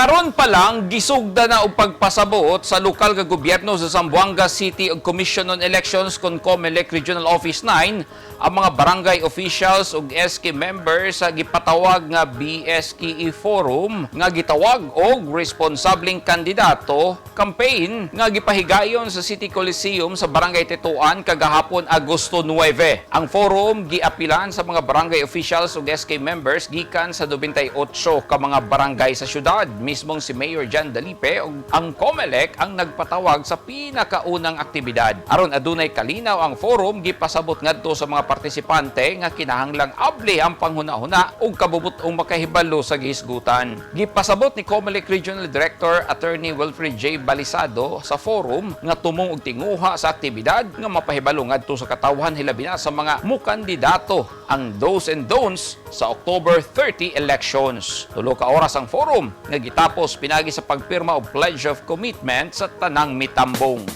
Karon pa lang gisugda na og pagpasabot sa lokal nga gobyerno sa Zamboanga City ug Commission on Elections kon COMELEC Regional Office 9 ang mga barangay officials ug SK members sa gipatawag nga BSKE Forum nga gitawag og responsableng kandidato campaign nga gipahigayon sa City Coliseum sa Barangay Tetuan kagahapon, Agosto 9. Ang forum giapilan sa mga barangay officials ug SK members gikan sa 98 ka mga barangay sa syudad. Mismong si Mayor John Dalipe ug ang COMELEC ang nagpatawag sa pinakaunang aktibidad. Aron adunay kalinaw ang forum, gipasabot ngadto sa mga partisipante nga kinahanglang abli ang panghuna-huna ug kabubut-ong makahibalo sa gihisgutan. Gipasabot ni COMELEC Regional Director Attorney Wilfred J. Balisado sa forum nga tumong og tinguha sa aktibidad nga mapahibalo ngadto sa katawhan, hilabi na sa mga mukandidato, ang do's and don'ts sa October 30 elections. 3 ka oras ang forum nga gitapos pinagi sa pagpirma og pledge of commitment sa tanang mitambong.